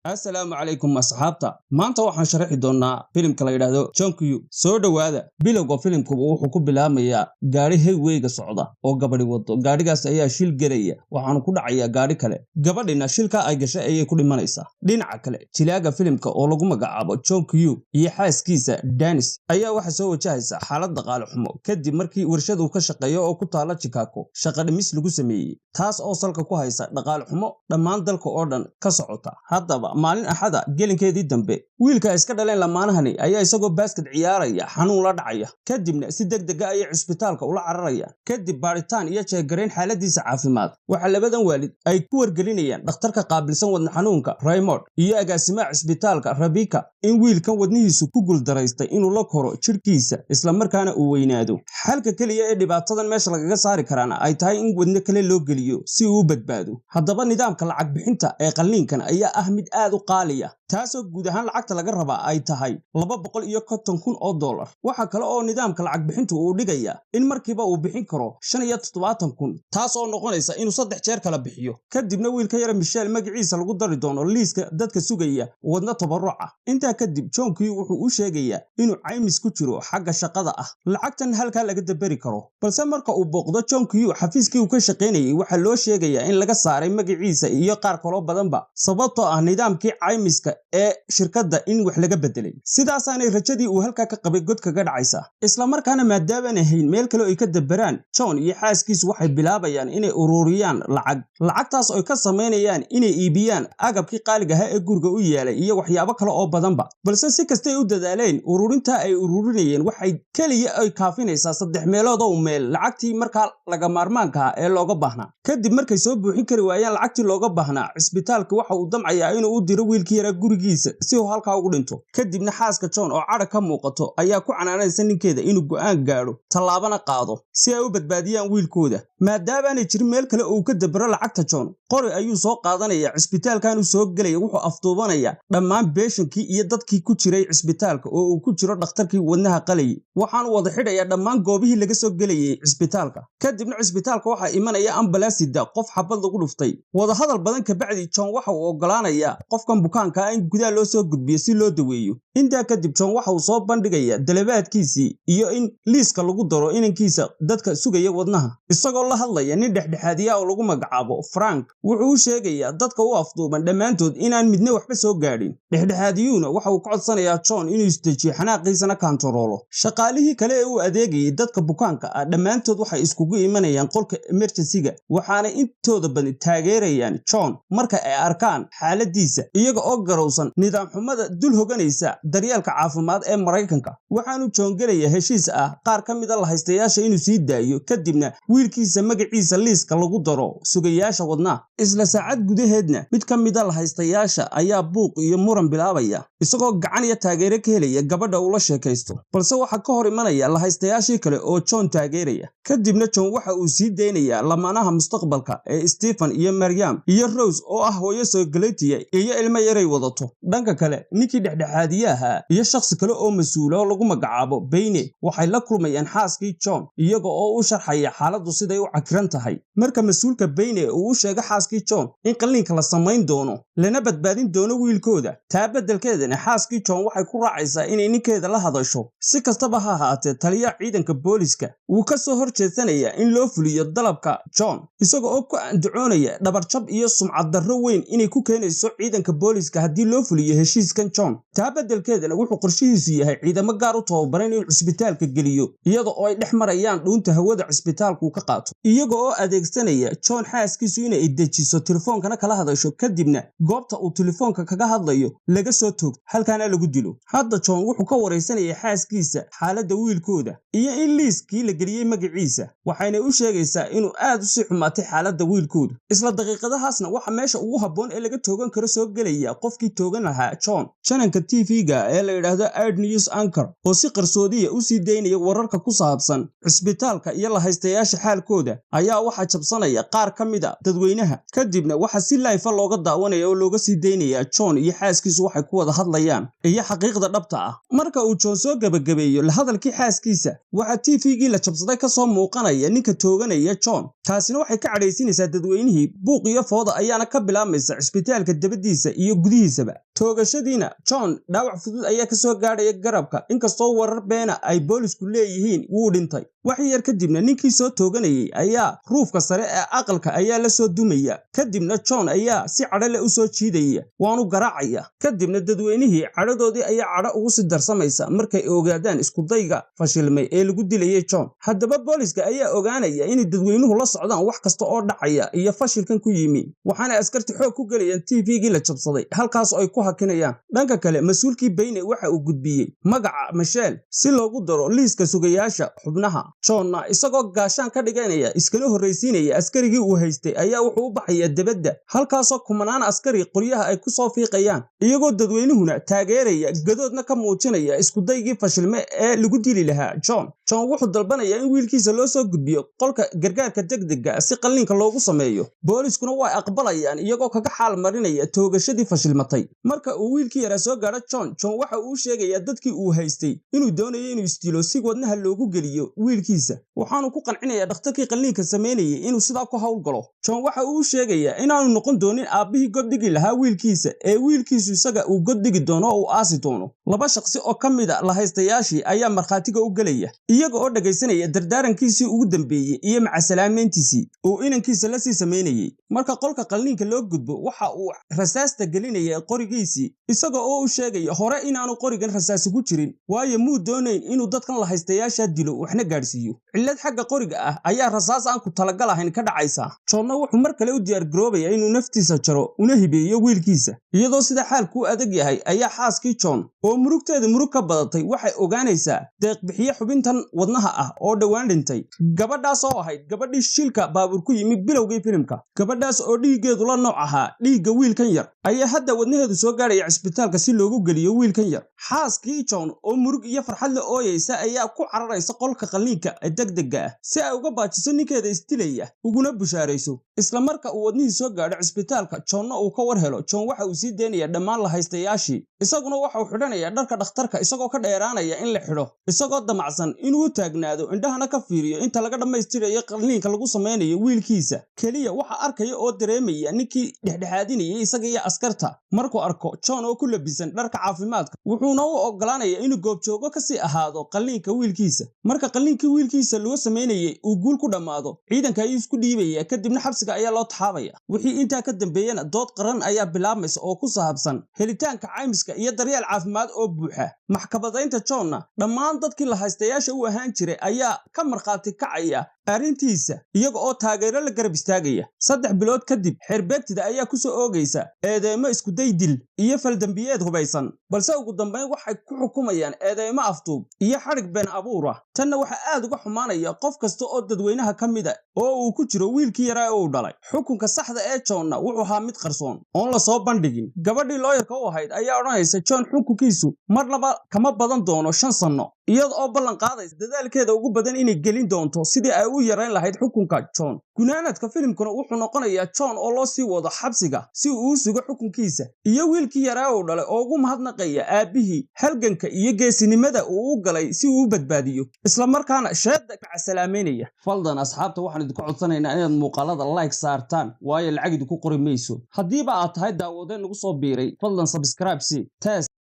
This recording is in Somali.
Asalaamu calaykum asxaabta. Maanta waxaan sharaxi doonaa filimka la yidhaahdo John Q. Soo dhowaada. Bilowga filimkuba wuxuu ku bilaabmayaa gaadhi highwayga socda oo gabadhi wado. Gaadhigaas ayaa shil gelaya, waxaanu ku dhacayaa gaadhi kale. Gabadhina shilka ay gashay ayay ku dhimanaysaa. Dhinaca kale, jilaaga filimka oo lagu magacaabo John Q iyo xaaskiisa Danis ayaa waxaa soo wajahaysa xaalad dhaqaale xumo kadib markii warshad uu ka shaqeeyo oo ku taala Chicago shaqa dhimis lagu sameeyey, taas oo salka ku haysa dhaqaale xumo dhammaan dalka oo dhan ka socota. Haddaba, maalin Axada gelinkeedii dambe, wiilka iska dhaleen lamaanahani ayaa isagoo basket ciyaaraya xanuun la dhacaya. Kadibna si degdega ayay cisbitaalka ula cararayaan. Kadib baaritaan iyo jeegarayn xaaladiisa caafimaad, waxaa labadan waalid ay ku wargelinayaan dhakhtarka qaabilsan wadna xanuunka Raymond iyo agaasimaha cisbitaalka Rabika in wiilkan wadnihiisu ku guuldaraystay inuu la koro jidhkiisa, islamarkaana uu weynaado. Xalka keliya ee dhibaatadan meesha lagaga saari karaana ay tahay in wadno kale loo geliyo si uu u badbaado. Haddaba, nidaamka lacag bixinta ee qalliinkan ayaa ah mid aad u qaaliya, taasoo guud ahaan lacagta laga rabaa ay tahay $250,000. Waxaa kale oo nidaamka lacag bixintu uu dhigaya in markiiba uu bixin karo 75,000, taas oo noqonaysa inuu saddex jeer kala bixiyo. Kadibna wiilka yara Michel magaciisa lagu dari doono liiska dadka sugaya wadno tabaruca. Intaa kadib, John Q wuxuu u sheegayaa inuu caymis ku jiro xagga shaqada ah, lacagtan halkaa laga daberi karo. Balse marka uu booqdo John Q xafiiskii uu ka shaqaynayay, waxaa loo sheegayaa in laga saaray magaciisa iyo qaar kaloo badanba, sababtoo ah nidaamkii caymiska ee shirkadda in wax laga bedelay. Sidaasaanay rajadii uu halkaa ka qabay god kaga dhacaysa. Islamarkaana maadaamaan ahayn meel kale oo ay ka daberaan, John iyo xaaskiisu waxay bilaabayaan inay ururiyaan lacag, lacagtaas oy ka samaynayaan inay iibiyaan agabkii qaaliga ahaa ee guriga u yaalay iyo waxyaabo kale oo badanba. Balse si kastay u dadaaleen, ururintaa ay ururinayeen waxay keliya ay kaafinaysaa saddex meelood oo meel lacagtii markaa laga maarmaanka ah ee looga baahnaa. Kadib markay soo buuxin kari waayaan lacagtii looga baahnaa, cisbitaalka waxa uu damcayaa inuu u diro wiilkii yaraa gurigiisa si uu halkaa ugu dhinto. Kadibna xaaska John oo cadha ka muuqato ayaa ku canaanaysa ninkeeda inuu go'aan gaadho, tallaabana qaado si ay u badbaadiyaan wiilkooda. Maadaamaanay jirin meel kale oo uu ka dabero lacagta, John qori ayuu soo qaadanaya, cisbitaalkanuu soo gelaya, wuxuu afduubanaya dhammaan patientkii iyo dadkii ku jiray cisbitaalka oo uu ku jiro dhakhtarkii wadnaha qalayay. Waxaanu wada xidhayaa dhammaan goobihii laga soo gelayay cisbitaalka. Kadibna cisbitaalka waxaa imanaya ambalaasida qof xabad lagu dhuftay. Wadahadal badan kabacdi, John waxa uu ogolaanayaa qofkan bukaanka ah in gudaha loo soo gudbiyo si loo daweeyo. Intaa kadib, John waxa uu soo bandhigayaa dalabaadkiisii iyo in liiska lagu daro inankiisa dadka sugaya wadnaha. Isagoo la hadlaya nin dhexdhexaadiya oo lagu magacaabo Frank, wuxuu u sheegayaa dadka u afduuban dhammaantood inaan midna waxba soo gaadhin. Dhexdhexaadiyuhuna waxa uu ka codsanayaa John inuu isdejiyo, xanaaqiisana kaantaroolo. Shaqaalihii kale ee u adeegayay dadka bukaanka ah dhammaantood waxay iskugu imanayaan qolka emergencyga, waxaana intooda badan taageerayaan John marka ay arkaan xaaladiisa, iyaga oo garowsan nidaam xumada dul hoganaysa daryeelka caafimaad ee Maraykanka. Waxaanu John gelaya heshiis ah qaar ka mida lahaystayaasha inuu sii daayo, kadibna wiilkiisa magaciisa liiska lagu daro sugayaasha wadnaha. Isla saacad gudaheedna, mid ka mida lahaystayaasha ayaa buuq iyo muran bilaabaya, isagoo gacan iyo taageero ka helaya gabadha uu la sheekaysto. Balse waxaa ka hor imanaya lahaystayaashii kale oo John taageeraya. Kadibna John waxa uu sii daynayaa lamaanaha mustaqbalka ee Stephen iyo Maryam iyo Rose oo ah hooyo soogaletiya iyo ilmo yaray wadato. Dhanka kale, ninkii dhexdhexaadiyaha iyo shakhsi kale oo mas-uula oo lagu magacaabo Beyne waxay la kulmayaan xaaskii John, iyaga oo u sharxaya xaaladdu siday u cakiran tahay. Marka mas-uulka Beyne uu u sheego xaaskii John in qalliinka la samayn doono lana badbaadin doono wiilkooda, taa beddelkeedana xaaskii John waxay ku raacaysaa inay ninkeeda la hadasho. Si kastaba ha ahaatee, taliyaha ciidanka booliska wuu ka soo hor jeedsanayaa in loo fuliyo dalabka John, isaga oo ku andacoonaya dhabarjab iyo sumcad darro weyn inay ku keenayso ciidanka booliska haddii loo fuliyo heshiiskan John. Taa beddelkeedana wuxuu qorshihiisu yahay ciidamo gaar u tababaran inuu cisbitaalka geliyo, iyada oo ay dhex marayaan dhuunta hawada cisbitaalku ka qaato, iyaga oo adeegsanaya John xaaskiisu inay dejiso, telefoonkana kala hadasho, kadibna goobta uu telefoonka kaga hadlayo laga soo toogto, halkaana lagu dilo. Hadda John wuxuu ka waraysanayay xaaskiisa xaaladda wiilkooda iyo in liiskii la geliyey magaciisa, waxayna u sheegaysaa inuu aad u sii xumaatay xaaladda wiilkoodu. Isla daqiiqadahaasna waxa meesha ugu habboon ee laga toogan karo soo gelaya qofkii toogan lahaa John, jananka TV-ga ee la yidhaahdo Aid News Anchor, oo si qarsoodiya u sii daynaya wararka ku saabsan cisbitaalka iyo lahaystayaasha xaalkooda. Ayaa waxaa jabsanaya qaar ka mid a dadweynaha. Kadibna waxaa si live ah looga daawanaya oo looga sii daynaya John iyo xaaskiisu waxay ku wada hadlayaan iyo xaqiiqda dhabta ah. Marka uu John soo gebagabeeyo la hadalkii xaaskiisa, waxaa TV-gii la jabsaday kasoo muuqanaya ninka tooganaya John. Taasina waxay ka cadhaysinaysaa dadweynihii, buuq iyo fooda ayaana ka bilaabmaysa cisbitaalka dabadiisa. bannaankiisa iyo gudihiisaba. Toogashadiina John dhaawac fudud ayaa ka soo gaadhaya garabka, inkastoo warar beena ay boolisku leeyihiin wuu dhintay. Wax yar kadibna ninkii soo tooganayay ayaa ruufka sare ee aqalka ayaa la soo dumaya. Kadibna John ayaa si cadho leh u soo jiidaya, waanu garaacaya. Kadibna dadweynihii cadhadoodii ayaa cadho ugu sii darsamaysa markay ogaadaan iskudayga fashilmay ee lagu dilayay John. Haddaba booliska ayaa ogaanaya inay dadweynuhu la socdaan wax kasta oo dhacaya iyo fashilkan ku yimi, waxaana askarti xoog ku gelayaan TV-gii la jabsaday, halkaas oo ay ku hakinayaan. Dhanka kale, mas-uulkii Bayne waxa uu gudbiyey magaca Michelle si loogu daro liiska sugayaasha xubnaha. John-na isagoo gaashaan ka dhiganaya iskana horraysiinaya askarigii uu haystay ayaa wuxuu u baxayaa debadda, halkaasoo kumanaan askari qoryaha ay ku soo fiiqayaan, iyagoo dadweynuhuna taageeraya, gadoodna ka muujinaya iskudaygii fashilme ee lagu dili lahaa John. John wuxuu dalbanayaa in wiilkiisa loo soo gudbiyo qolka gargaarka degdega si qalliinka loogu sameeyo. Booliskuna way aqbalayaan, iyagoo kaga xaal marinaya toogashadii fashilmatay. Marka uu wiilkii yaraa soo gaadho John, John waxa uu sheegayaa dadkii uu haystay inuu doonayo inuu isdilo si wadnaha loogu geliyo wiilkiisa, waxaanu ku qancinayaa dhakhtarkii qalliinka samaynayay inuu sidaa ku howlgalo. John waxa uu sheegayaa inaanu noqon doonin aabbihii goddhigi lahaa wiilkiisa, ee wiilkiisu isaga uu goddhigi doono oo uu aasi doono. Laba shaqsi oo ka mid a lahaystayaashii ayaa markhaatiga u gelaya, iyaga oo dhagaysanaya dardaarankiisii ugu dambeeyey iyo macasalaameyntiisii uu inankiisa la sii samaynayay. Marka qolka qalliinka loo gudbo, waxa uu rasaasta gelinaya qorigiisii, isaga oo u sheegaya hore inaanu qorigan rasaasi ku jirin, waayo muu doonayn inuu dadkan lahaystayaasha dilo waxna gaadhsiiyo. Cillad xagga qoriga ah ayaa rasaas aan ku talagal ahayn ka dhacaysa. Johnna wuxuu mar kale u diyaargaroobaya inuu naftiisa jaro una hibeeyo wiilkiisa. Iyadoo sida xaalku u adag yahay ayaa xaaskii John oo murugteeda murug ka badatay waxay ogaanaysaa deeqbixiye xubintan wadnaha ah oo dhowaan dhintay, gabadhaas oo ahayd gabadhii shilka baabuur ku yimi bilowgii filimka. Gabadhaas oo dhiiggeedu la nooc ahaa dhiigga wiilkan yar ayaa hadda wadnaheedu soo gaadhaya cisbitaalka si loogu geliyo wiilkan yar. Xaaskii John oo murug iyo farxad la ooyeysa ayaa ku cararaysa qolka qalliinka ee degdega ah si ay uga baajiso ninkeeda isdilaya uguna bushaarayso. Isla marka uu wadnihii soo gaadho cisbitaalka, Johnna uu ka war helo, John waxa uu sii deynayaa dhammaan lahaystayaashii. Isaguna waxa uu xidhanayaa dharka dhakhtarka, isagoo ka dheeraanaya in la xidho, isagoo damacsan inuu u taagnaado indhahana ka fiiriyo inta laga dhammaystirayo qalliinka lagu samaynayo wiilkiisa. Keliya waxa arkaya oo dareemaya ninkii dhexdhexaadinayay isaga iyo askarta markuu arko John oo ku labisan dharka caafimaadka, wuxuuna u ogolaanaya inuu goobjoogo kasii ahaado qalliinka wiilkiisa. Marka qalliinkii wiilkiisa loo samaynayay uu guul ku dhammaado, ciidanka ayuu isku dhiibaya, kadibna xabsiga ayaa loo taxaabaya. Wixii intaa ka dambeeyana dood qaran ayaa bilaabmaysa oo ku saabsan helitaanka caymiska iyo daryeel caafimaad oo buuxa. Maxkamadaynta Johnna dhammaan dadkii lahaystayaasha u ahaan jiray ayaa ka markhaati kacaya arrintiisa, iyaga oo taageero la garab istaagaya. 3 bilood kadib xeerbeegtida ayaa ku soo oogaysa eedeymo iskuday dil iyo faldambiyeed hubaysan, balse ugu dambayn waxay ku xukumayaan eedeymo afduub iyo xadhig been abuur ah. Tanna waxaa aad uga xumaanaya qof kasta oo dadweynaha ka mid a oo uu ku jiro wiilkii yaraa oo uu dhalay. Xukunka saxda ee Johnna wuxuu ahaa mid qarsoon oon la soo bandhigin. Gabadhii looyarka u ahayd ayaa odhanaysa John xukunkiisu marnaba kama badan doono 5 sanno, iyada oo ballan qaadaysa dadaalkeeda ugu badan inay gelin doonto sidii ay u yarayn lahayd xukunka John. Gunaanadka filimkuna wuxuu noqonayaa John oo loo sii wado xabsiga si uu u sugo xukunkiisa, iyo wiilkii yaraa uu dhalay oo ugu mahadnaqaya aabbihii halganka iyo geesinimada uu u galay si uu u badbaadiyo, isla markaana sheedda macasalaameynaya. Faldan asxaabta, waxaan idinku codsanaynaa inaad muuqaalada like saartaan, waayo lacag idinku qori mayso. Haddiiba aad tahay daawadeen nagu soo biiray, fadlan subscribe si test.